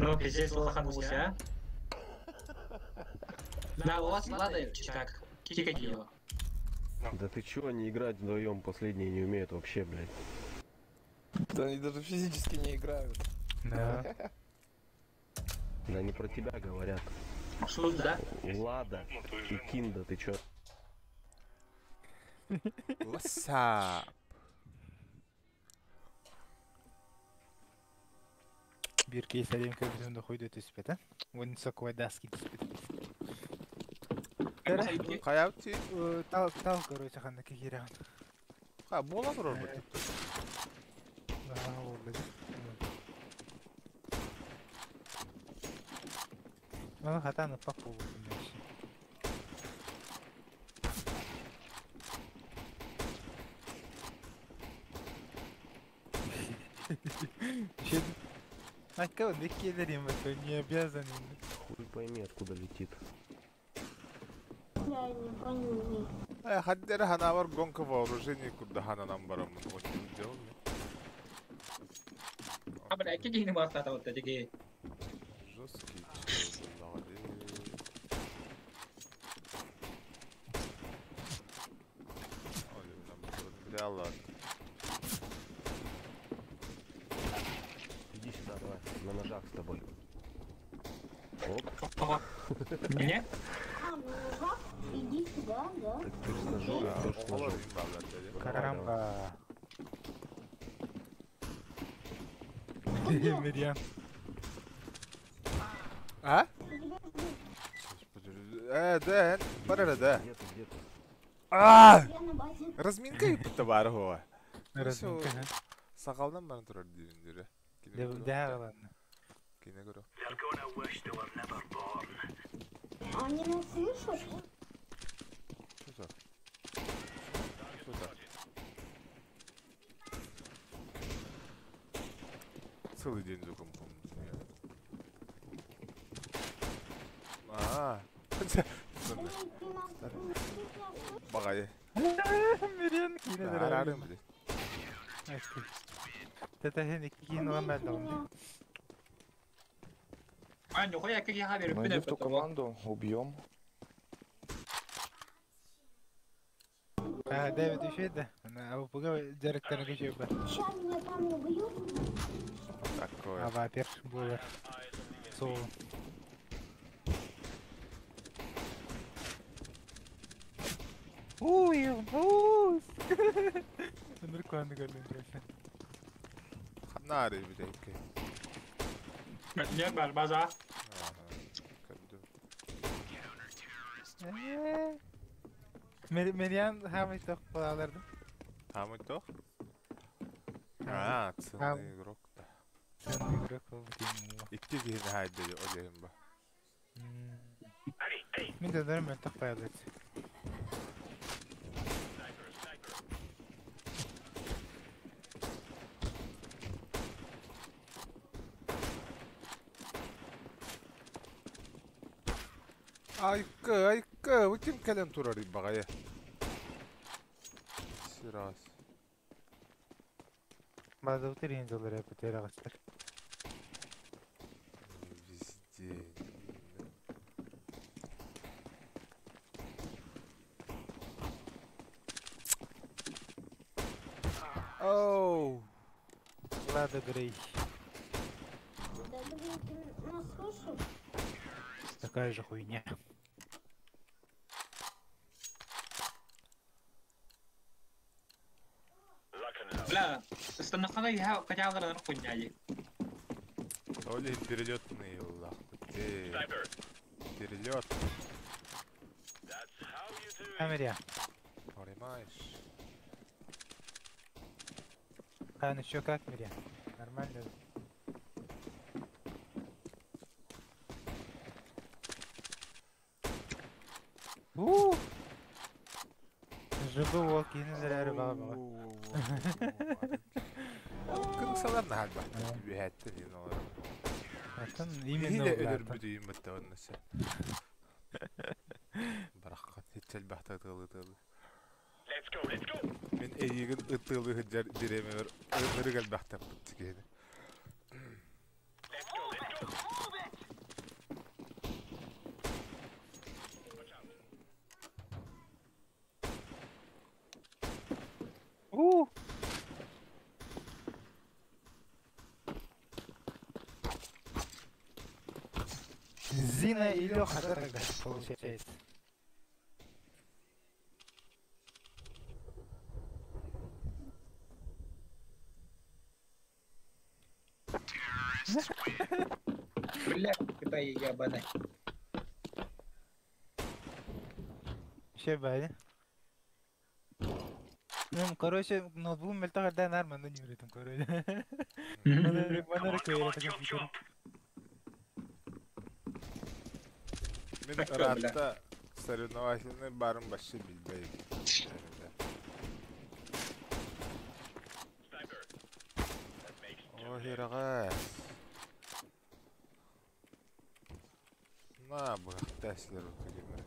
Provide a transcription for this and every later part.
Ну, пиздец, лоханулся, а? Да, у вас Лада читак. Кикать его. Да ты чё, они играть вдвоем последние не умеют вообще, блядь. Да они даже физически не играют. Да. Да они про тебя говорят. Шут, да? Лада и Кинда, ты чё? What's up? Биир киһи сэлиэм көрбүтүн да хуйда түспэтэ. Уон сокуойдаски түспүт. Хайаути? Тал, тал, короче, ханна киһирэҕин. Ха, буола турар бу. Аа, буолла дии. Аны хатаан ыппах буолбутум вообще. Айка, он киллерим, это не обязан. Хуй пойми, откуда летит. Я не понял. Хаддера ханавар гонка вооружений курда хананам барамын очень делали. А, бля, какие не мастата вот эти. Жесткий чел, Бля, ладно. Иди сюда, давай, на ножах с тобой. Оп. Меня? А, на ножах? Иди сюда, да. Так ты ж с ножом, я тоже с ножом. Карамба. Мирьям. А? Да, пора, да. Где ты, где ты? А! Я на базе. Разминка и товар Разминка, ха. Сақалдан барын турар дириндире. Да, ладно. Кине көрө. Они нас слышат? Что за? Что за? Целый день за компом. А. Багай. Мирьям кине Арарым, блядь. Тэтэ киин ылан бэрдэ А, нихуя, как я говорю, Ну иди в ту команду, убьем. А, Дэвид еще да? А пуга директор көчөбө. Сейчас меня там убьют. Такое. Ава перш булар. Сол. Уй, уй. Нурканы көрдүм просто. Ханары блядь. Нет, барбаза. Мериан хамай тох балаларды. Хамай тох? А, ценный игрок да. Ценный игрок был деймин. Икки киһини хайда одеһин ба. Мин да дөрм мен тох баялар. Айка, айка, bu kim кэлэн турар багая? Сирас. База утыр доллар эпетер агастар. Везде. Оу. Лада Грей. Да, блин, ты нас слышишь? Такая же хуйня. Бля, станахана я хотя бы хуйня е. Оли перелетный лах. Перелет. Камеря. Понимаешь? А, ну чё, как, Миря? Нормально? У! Жыбы ол киһини зэрээри баҕа Кыргызалар нахал бахта. Үһәттен ен олар. Атын именно Хиле улаатан. өлөр бүтүйүн бітті оннысы. Бараққа хитчел бахта тылы тылы. Мен эйигин ытылы хыджар диремер ырыгал бахта бутты кehini. Зина и Леха, да, тогда получается? Бля, Китай ебаный. Вообще, бали. Ну, короче, ноутбук мелта когда нормально не врытым, короче. Манера компьютер. Мин Так, бля. ыраатта соревновательный барын вообще билбейм. О, хираға. На, быһахта силер утугемер.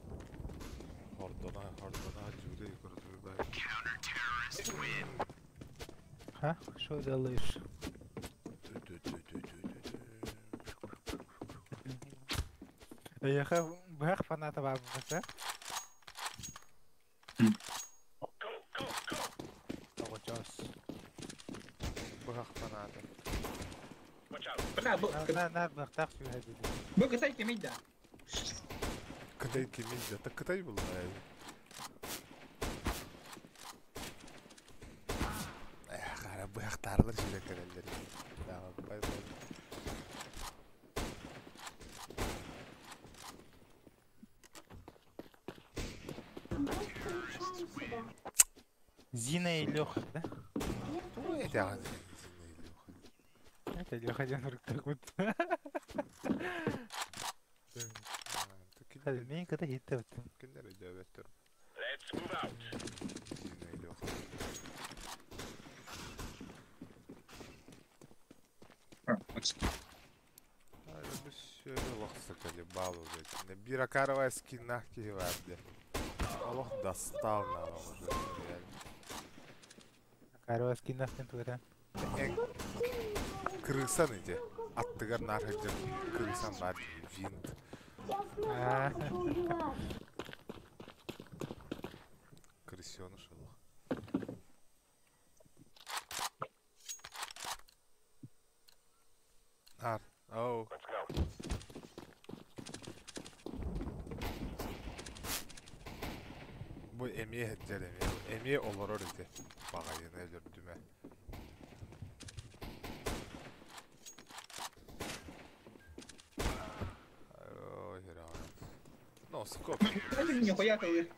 Хордона, хордона, жүгүрэ көрдү бай. А? Что делаешь? Я бэх фаната бабы, Тоҕочоос. Быһах фаната. Бля, бу На на быхтах сүүһэ диди. бу Китай кимий да? Кытай кимин да? Кытай булла. Эх, ара быһахтарлар сүрэ кэлэллэр. Бай бай. Давай встречаемся, да. Зина и Леха, да? Где Это встречаемся? Это Леха один так вот. Мен кыта хитте вот. Киндер өйдөбөттөр. Зина Илюха. Заколебал уже. Биракаровая скина киеварде. Аллах достал нам уже, реально. Карова скинах тура. Крысан иди. Аттыгар нархаджар крысан бар винт. Я хочу убивать. Крысёныш Аллах. Ар. Оу. Бу эмиэ хеджер эмиэ. Эмиэ олорор иди. Багайын өлөрдүмэ. Ой, хера. Ну, скоп. Нихуя ты.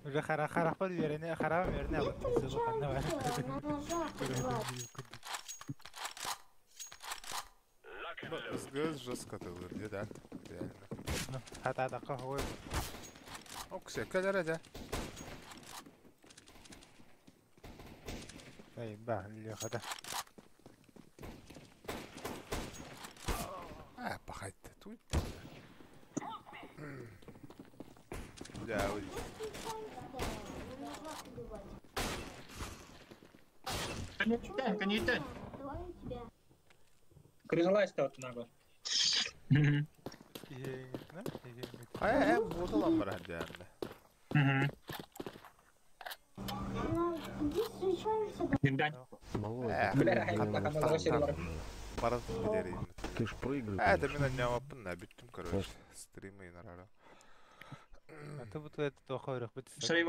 Уже хара хара под верне хара верне Где встречаемся? На ножах убивать. СГС жестко ты да? Реально. Хата така хой. Оксе, кэлэр да. Эй, ба, Леха да. А, пахать тут. Да, ой. На ножах убивать. Коньяк, коньяк. Давай у тебя. Крызалась вот нахуй. Ай, буоталан бар хадяарна. Ну, где встречаемся? Да. Малой, Э, ты бля, блин, так, ну, так, так, Барат билерим. Ты ж проигрываешь. А, это мен анняваппын, на бүттүм, короче. Стримы нарара. А ты вот это то хорох. Шри.